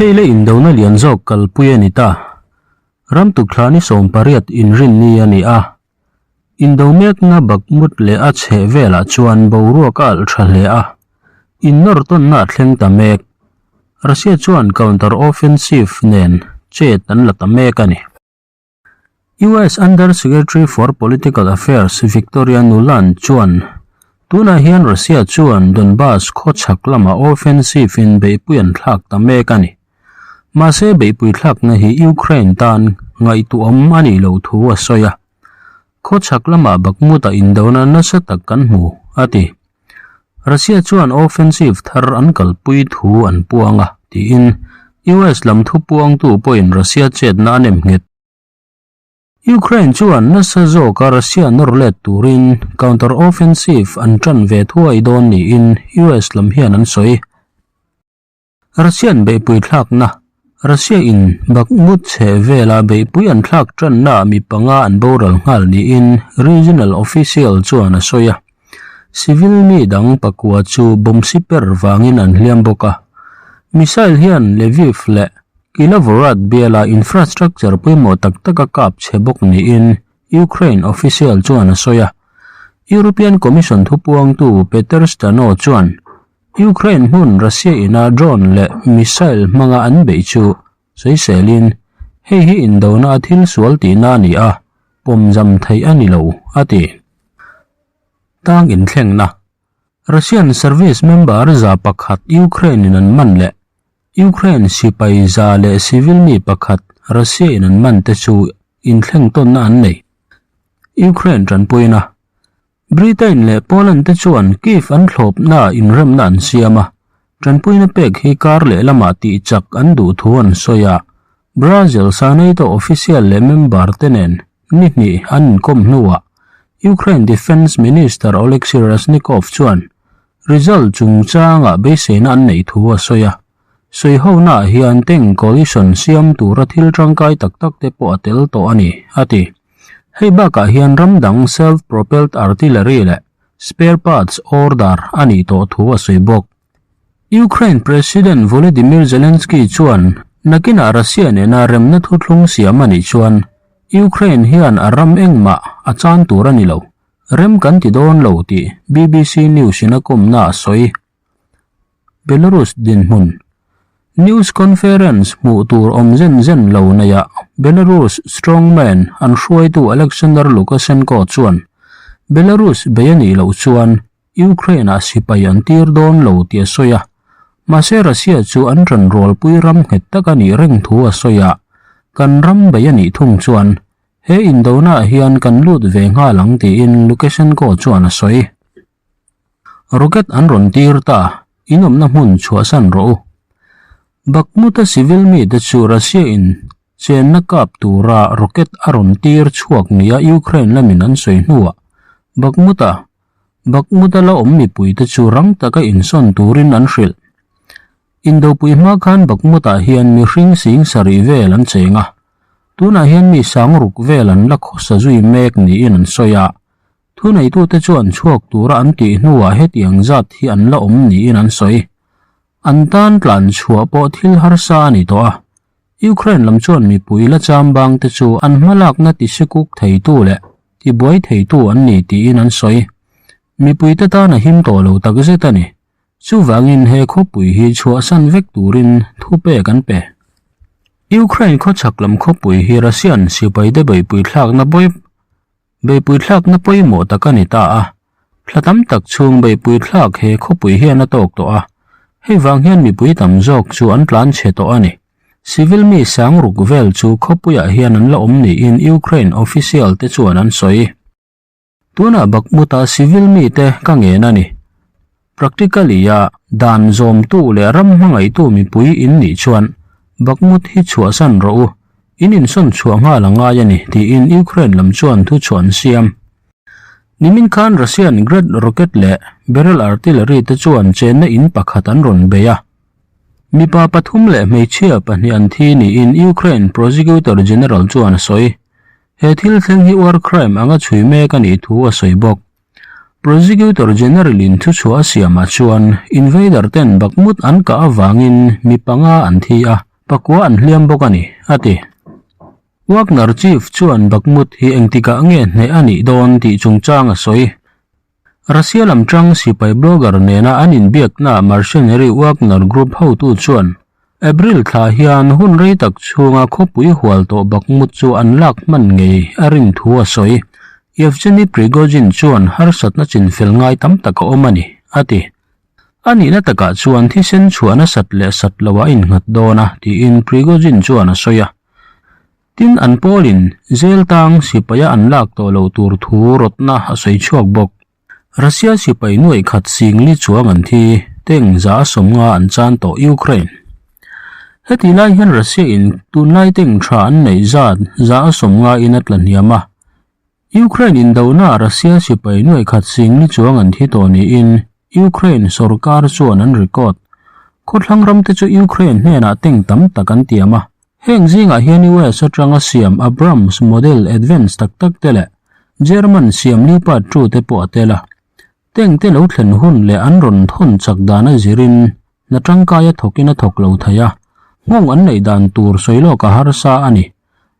Hei le indona lian zawk kalpui a ni ta. Ram tukthla ni 18 inrinni a ni a. Indo mekna Bakhmut leh a chheh velah chuan boruak a alh tha hle a, innawr tawnna a thleng ta mek. Russia chuan counter offensive nen chet an la ta mek a ni. US Under Secretary for Political Affairs Victoria Nuland chuan tunah hian Russia chuan Donbas khaw chhak lamah offensive in beihpui an thlak ta mek a ni. Mahse beihpui thlakna hi Ukraine tan ngaihtuahawm a nih loh thu a sawi a. Khaw chhak lamah Bakhmut-ah indona nasa tak kan hmu, a ti. Russia chuan offensive thar an kalpui thu an puang a, tiin US lam thupuangtu pawhin Russia chetna a nem nghet. Ukraine chuan nasa zawka Russia nawr let turin counter-offensive an tan ve thuai dawn niin US lam hian an sawi. Russian beihpui thlakna, Russia in Bakhmut chheh vela beihpui an thlak tannaah mi panga an boral nghal niin regional official chuan a sawi a. Civil mi dang pakua chu bomb siper vangin an hliam bawk a. Missile hian Lviv leh Kilovohrad biala infrastructure pawimawh tak tak a kap chhe bawk niin Ukraine official chuan a sawi a. European Commission thupuangtu Peter Stano chuan Ukraine hmun Russia ina drone leh missile hmanga an beih chu sawiselin hei hi indona a thil sual tihna a ni a, pawmzam theih a ni lo, a ti. Tang inthlengna Russian service member 100 Ukraine in an man leh Ukraine sipai 100 leh civil mi pakhat Russia in an man te chu inthleng tawnna an nei. Ukraine tanpuina Britain leh Poland te chuan Kyiv an thlawpna inremna an siam a, tanpuina pek hi kar leh lamah tih chak an duh thu an sawi a, Brazil sa NATO official leh member te nen ni hnih an inkawm hnuah Ukraine Defence Minister Oleksiy Reznikov chuan result chungchangah beiseina an neih thu a sawi a. Sawihonaah hian tank coalition siam tura thil tangkai tak tak te pawh a tel tawh a ni, a ti. Hei bakah hian ram dang self-propelled artillery leh spare parts order a nih tawh thu a sawi bawk. Ukraine President Volodymyr Zelensky chuan nakinah Russia nena remna thuthlung siam a nih chuan Ukraine hian a ram engmah a chan tur a ni lo, rem kan ti dawn lo tih BBC News in a kawmna a sawi. Belarus dinhmun News conference hmuh tur awm zen zen lo neihah Belarus strongman an hruaitu Alexander Lukashenko chuan Belarus bei a nih loh chuan Ukraine-ah sipai an tir dawn lo tih a sawi a, mahse Russia chu an ran rualpui ram nghet tak a nih reng thu a sawi a, kan ram bei a nih thung chuan he indonaah hian kan lut ve nghal ang tiin Lukashenko chuan a sawi. Rocket an rawn tir ta, in awmna hmun chhuahsan rawh u. Bakhmut-a civil mite chu Russia-in chenna kap tura rocket a rawn tir chhuak nia Ukraine lamin an sawi hnuah Bakhmut-a Bakhmut-a la awm mipuite chu rang taka insawn turin an hrilh. Indopui hma khan Bakhmut-ah hian mihring sing sarih vel an cheng a, tunah hian mi sang ruk vel an la khawsa zui mek niin an sawi a, thuneitute chuan chhuak tura an tih hnuah hetiang zat hi an la awm niin an sawi. An tan tlan chhuah pawh thil harsa a ni tawh a, Ukraine lam chuan mipui la chambang te chu an hmalakna tisikuk theitu leh tibuai theitu an ni tiin an sawi. Mipuite tan a him tawh lo takzet a ni. Chuvangin he khawpui hi chhuahsan vek turin thupek an pe. Ukraine khawchhak lam khawpui hi Russian sipaite beihpui thlakna pawi beihpui thlakna pawimawh tak a ni ta a. Thla tam tak chhung beihpui thlak he khawpui hian a tawk tawh a, hei vang hian mipui tam zawk chu an tlan chhe tawh a ni. Civil mi sang ruk vel chu khawpuiah hian an la awm niin Ukraine official te chuan an sawi. Tunah Bakhmut-a civil mite ka ngen a ni. Practically-a dan zawmtu leh ram hmangaihtu mipui in nih chuan Bakhmut hi chhuahsan rawh u, in insawn chhuah nghal a ngai a ni, tiin Ukraine lam chuan thuchhuah an siam. Nimin khan Russian Grad rocket leh barrel artillery te chuan chenna in pakhat an rawn bei a. Mipa pathum leh hmeichhia pahnih an thi niin Ukraine Prosecutor General chuan a sawi. He thil thleng hi war crime anga chhui mek a nih thu a sawi bawk. Prosecutor General-in thuchhuah a siamah chuan invader ten Bakhmut an kah avangin mi panga an thi a. Pakua an hliam bawk a ni, a ti. Wagner chief chuan Bakhmut hi engtikah nge hneh a nih dawn tih chungchang a sawi. Russia lam tang sipai blogger nena an inbiaknaah mercenary Wagner group hotu chuan April thla hian hun rei tak chhunga khawpui hual tawh Bakhmut chu an lak hman ngei a rin thu a sawi. Yevgeny Prigozhin chuan harsatna chinfel ngai tam tak a awm a ni, a ti. A nihna takah chuan thisen chhuahna sat leh sat loah a innghat dawn a, tiin Prigozhin chuan a sawi a. Tin, an pawlin jail tang sipaia an lak tawh loh tur thu rawtna a sawi chhuak bawk. Russia sipai nuaih khat singli chuang an thi, tank za a 50 an chan tawh Ukraine. Heti lai hian Russia in tunlai tank tha an neih zat za a 50 in a tla hniam a. Ukraine indona Russia sipai nuaih khat singli chuang an thi tawh niin Ukraine sorkar chuan an record. Khawthlang ramte chu Ukraine hnenah tank tam tak an tiam a, heng zingah hian US atanga siam Abrams model advance tak tak te leh German siam Leopard 2 te pawh a tel a. Tank te lo thlen hun leh an rawn thawn chak dan a zirin hna tangkaia thawkin a thawk lo thei a, nghawng an neih dan tur sawi lawk a harsa a ni.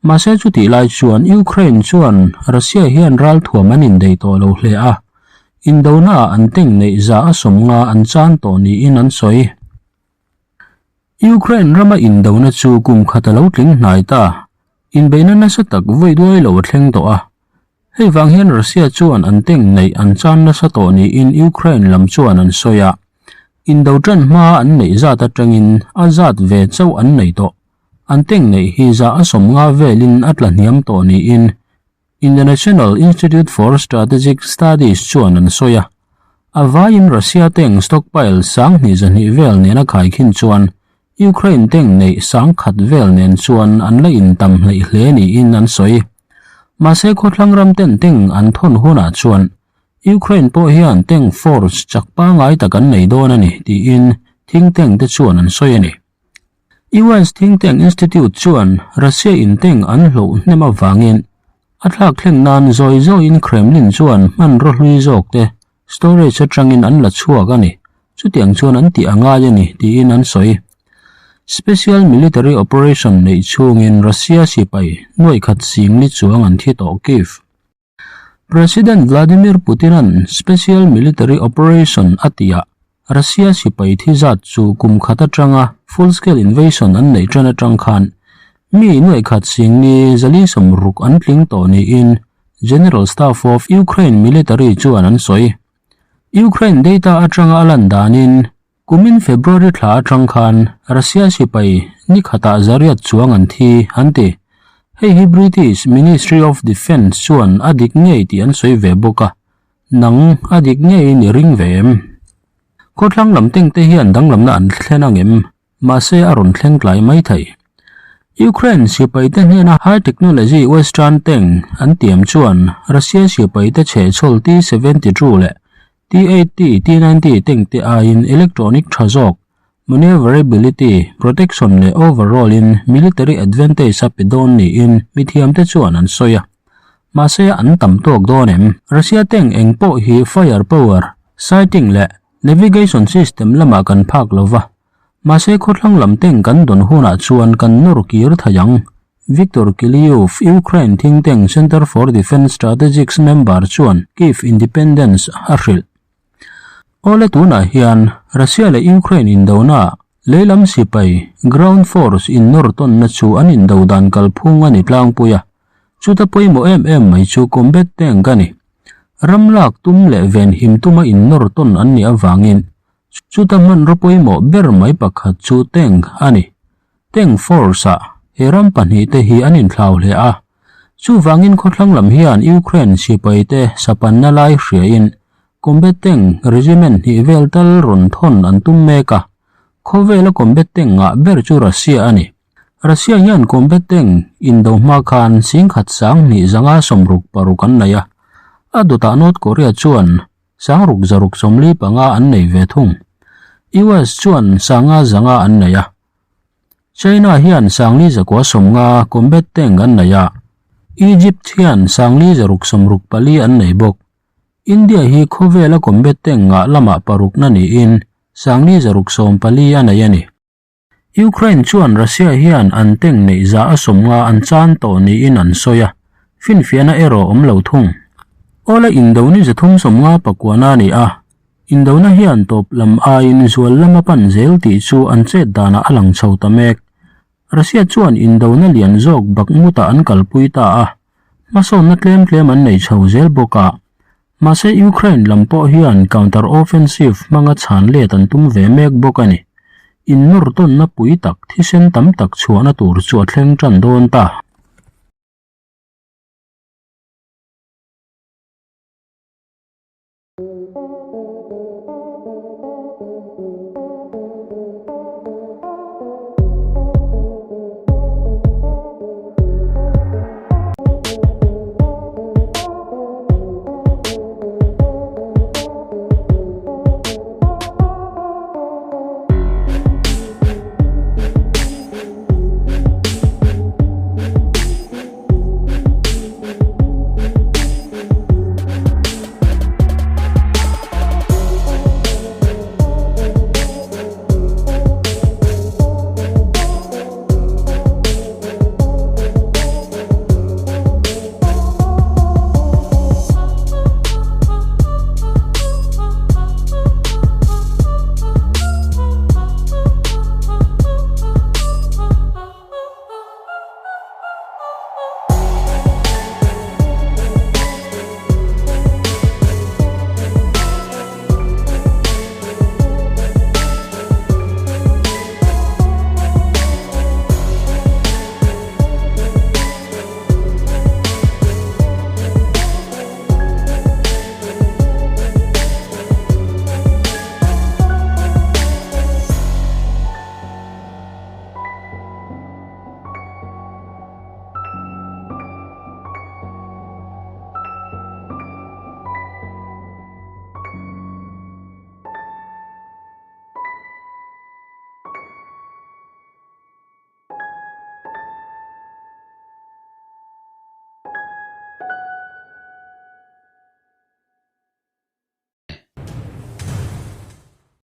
Mahse chutih lai chuan Ukraine chuan Russia hian ralthuam an indeih tawh lo hle a, indonaah an tank neih za a 50 an chan tawh niin an sawi. Ukraine rama indona chu kum khat a lo tling hnai ta, inbeihna nasa tak vawi duai lo a thleng tawh a. Hei vang hian Russia chuan an tank neih an chan nasa tawh niin Ukraine lam chuan an sawi a, indo tan hma an neih zat atangin a zat ve chauh an nei tawh. An tank neih hi za a 50 velin a tla hniam tawh niin International Institute for Strategic Studies chuan an sawi a. A vaiin Russia tank stockpile 2000 200 vel nena khaikhin chuan Ukraine tank neih 10,000 vel nen chuan an la intam hleih hle niin an sawi. Mahse khawthlang ram ten tank an thawn hunah chuan Ukraine pawh hian tank force chak pangai tak an nei dawn a ni tiin think tank te chuan an sawi a ni. US Think Tank Institute chuan Russia in tank an hloh hnem avangin a thlak thleng nan zawi zawiin Kremlin chuan hmanraw hlui zawk te storage atangin an la chhuak a ni, chutiang chuan an tih a ngai a ni tiin an sawi. Special Military Operation neih chhungin Russia sipai nuaih khat singli chuang an thi tawh Kyiv. President Vladimir Putin-a'n Special Military Operation a tihah Russia sipai thi zat chu kum khat atanga full-scale invasion an neih tan atang khan mi nuaih khat singni zali 60 an tling tawh niin General Staff of Ukraine Military chuan an sawi. Ukraine data atanga a lan danin Kumin February thla atang khan Russia sipai ni khatah zariat chuang an thi an ti. Hei hi British Ministry of Defence chuan a dik ngei tih an sawi ve bawk a, nang a dik ngeiin i ring ve em? Khawthlang lam tengte hian danglamna an thlen angem? Mahse a rawn thleng tlai mai thei. Ukraine sipaite hnena high technology Western tank an tiam chuan Russia sipaite chhehchhawl T-72 leh T-80, T-90 tank te aiin electronic tha zawk, maneuverability, protection leh overall in military advantage a pe dawn niin mithiamte chuan an sawi a. Mahse an tam tawk dawn em? Russia tank eng pawh hi fire power, sighting leh navigation system lamah kan phak lova, mahse khawthlang lam tank kan dawn hunah chuan kan nawr kir thei ang. Viktor Kiliyev, Ukraine think tank Center for Defense Strategics member chuan Kyiv Independence a hrilh. Awle tunah hian Russia leh Ukraine indona leilam sipai, ground force, innawr tawnna chu an indo dan kalphung a ni tlangpui a, chuta pawimawh em em mai chu combat tank a ni. Ram lak tum leh venhim tuma innawr tawn an nih avangin chuta hmanraw pawimawh ber mai pakhat chu tank a ni. Tank Force-ah he ram pahnihte hi an inthlau hle a, chuvangin khawthlang lam hian Ukraine sipaite sapanna lai hriain Combat Tank Regiment hnih vel tal rawn thawn an tum mek a, khawvela Combat Tank ngah ber chu Russia a ni. Russia hian Combat Tank indo hma khan 10,000 2 566 an nei a, a dawtah North Korea chuan 6,645 an nei ve thung. US chuan 5,500 an nei a. China hian 4,950 combat tank an nei a, Egypt hian 4,664 an nei bawk. India hi khawvela combat tank ngah lamah parukna niin 4,614 a nei a ni. Ukraine chuan Russia hian an tank neih za a 50 an chan tawh niin an sawi a, finfiahna erawh awm lo thung. Awla indoni 350 pakuana a ni a, indona hian tawp lam aiin zual lam a pan zel tih chu an chet danah a lang chho ta mek. Russia chuan indona lian zawk Bakhmut-ah an kalpui ta a, hmasawnna tlem tlem an nei chho zel bawk a. Mahse Ukraine lam pawh hian counter offensive hmanga chhan let an tum ve mek bawk a ni. Innawr tawnna pui tak thisen tam tak chhuahna tur chu a thleng tan dawn ta.